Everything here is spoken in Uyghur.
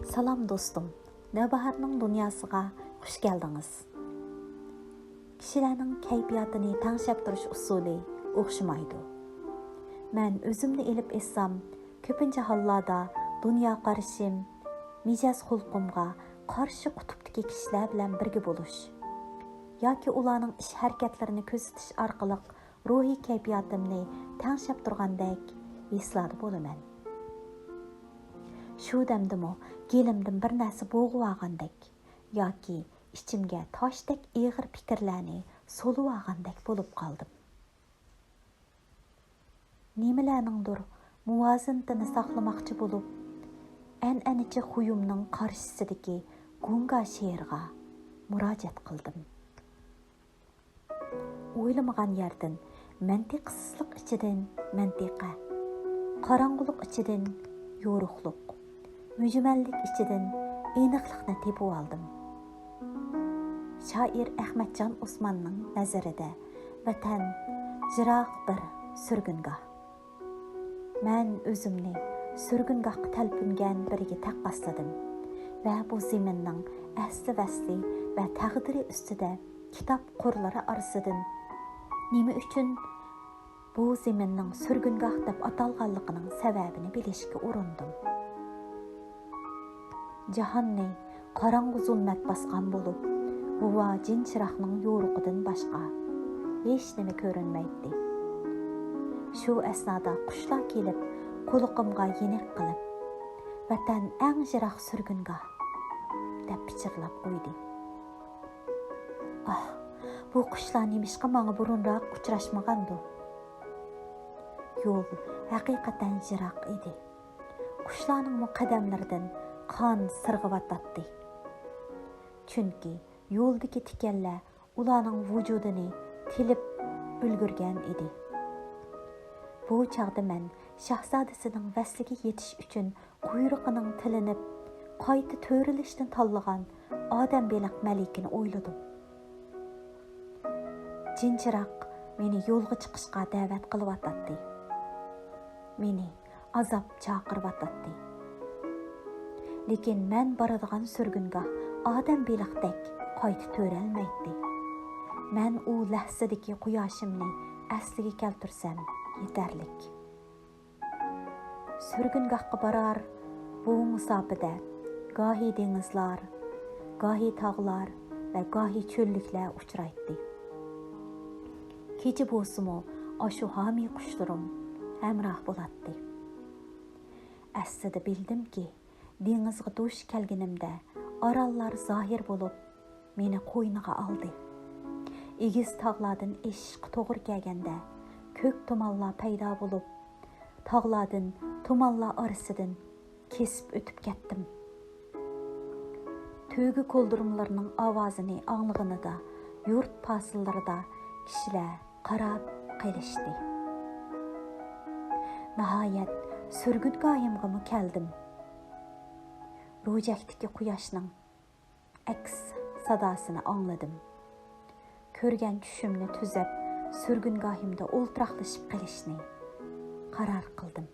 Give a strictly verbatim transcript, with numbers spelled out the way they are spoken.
سالام دوستۇم، نەۋباھارنىڭ دۇنياسىغا خۇش كەلدىڭىز. كىشىلەرنىڭ كەيپىياتىنى تەڭشەپ تۇرۇش ئۇسۇلى ئوخشىمايدۇ. مەن ئۆزۈمنى ئېلىپ ئېيتسام، كۆپىنچە ھاللاردا دۇنيا قارىشىم، مىجەز خۇلقۇمغا قارشى قۇتۇپتىكى كىشىلەر بىلەن بىرگە بولۇش ياكى ئۇلارنىڭ ئىش ھەرىكەتلىرىنى كۆزىتىش ئارقىلىق روھىي كەيپىياتىمنى تەڭشەپ تۇرغاندەك ھېسلاردا بولىمەن. شۇ دەمدىمۇ گېلىمدىن بىر نەرسە بوغۇۋالغاندەك ياكى ئىچىمگە تاشتەك ئېغىر پىكىرلەرنى سولىۋالغاندەك بولۇپ قالدىم. نېمىلەرنىڭدۇر مۇۋازىنىتىنى ساقلىماقچى بولۇپ، ئەنئەنىچە خۇيۇمنىڭ قارشىسىدىكى گۇڭگا شېئىرغا مۇراجىئەت قىلدىم. ئويلىمىغان يەردىن مەنتىقىسىزلىق ئىچىدىن مەنتىقە، قاراڭغۇلۇق ئىچىدىن يورۇقلۇق، مۈجمەللىك ئىچىدىن ئېنىقلىقنى تېپىۋالدىم. شائىر ئەخمەتجان ئوسماننىڭ نەزىرىدە ۋەتەن يىراق بىر سۈرگۈنگاھ. مەن ئۆزۈمنى سۈرگۈنگاھقا تەلپۈنگەن بىرىگە تەققاسلىدىم ۋە بۇ زېمىننىڭ ئەسلى-ۋەسلى ۋە تەقدىرى ئۈستىدە كىتاب قۇرلىرى ئارىسىدىن نېمە ئۈچۈن بۇ زېمىننىڭ سۈرگۈنگاھ دەپ ئاتالغانلىقىنىڭ سەۋەبىنى بىلىشكە ئۇرۇندۇم. جاھاننى قاراڭغۇ زۇلمەت باسقان بولۇپ، غۇۋا جىن چىراغنىڭ يورۇقىدىن باشقا ھېچنېمە كۆرۈنمەيتتى. شۇ ئەسنادا قۇشلار كېلىپ، قۇلىقىمغا يېنىك قىلىپ، «ۋەتەن ئەڭ يىراق سۈرگۈنگاھ» دەپ پىچىرلاپ قويدى. ئاھ، بۇ قۇشلار نېمىشقا ماڭا بۇرۇنراق ئۇچراشمىغاندۇ؟ يول ھەقىقەتەن يىراق ئىدى. قۇشلارنىڭمۇ قەدەملىرىدىن قان سىرغىۋاتاتتى. چۈنكى يولدىكى تىكەنلەر ئۇلارنىڭ ۋۇجۇدىنى تىلىپ ئۈلگۈرگەن ئىدى. بۇ چاغدا مەن شاھزادىسىنىڭ ۋەسلىگە يېتىش ئۈچۈن قۇيرۇقىنىڭ تىلىنىپ، قايتا تۆرىلىشنى تاللىغان ئادەم بېلىق مەلىكىنى ئويلىدىم. جىنچىراق مېنى يولغا چىقىشقا دەۋەت قىلىۋاتاتتى. مېنى ئازاب چاقىرىۋاتاتتى. لېكىن مەن بارىدىغان سۈرگۈنگاھ ئادەم بېلىقتەك قايتا تۆرەلمەيتتى. مەن ئۇ لەھزىدىكى قۇياشىمنى ئەسلىگە كەلتۈرسەم يېتەرلىك. سۈرگۈنگاھقا بارار بۇ مۇساپىدە گاھى دېڭىزلار، گاھى تاغلار ۋە گاھى چۆللۈكلەر ئۇچرايتتى. كېچە بولسىمۇ ئاشۇ ھامىي قۇشلىرىم ھەمراھ بولاتتى. ئەسلىدە بىلدىمكى، دېڭىزغا دۇچ كەلگىنىمدە ئاراللار زاھىر بولۇپ، مېنى قوينىغا ئالدى. ئېگىز تاغلاردىن ئېشىشقا توغرا كەلگەندە، كۆك تۇمانلار پەيدا بولۇپ، تاغلاردىن تۇمانلار ئارىسىدىن كېسىپ ئۆتۈپ كەتتىم. تۆگە كولدۇرمىلىرىنىڭ ئاۋازىنى ئاڭلىغىنىدا يۇرت پاسىللىرىدا كىشىلەر قاراپ قېلىشتى. ناھايەت، سۈرگۈنگاھىمغىمۇ كەلدىم. روجەكتىكى قۇياشنىڭ ئەكس ساداسىنى ئاڭلىدىم. كۆرگەن چۈشۈمنى تۈزەپ، سۈرگۈنگاھىمدا ئولتۇراقلىشىپ قېلىشنى قارار قىلدىم.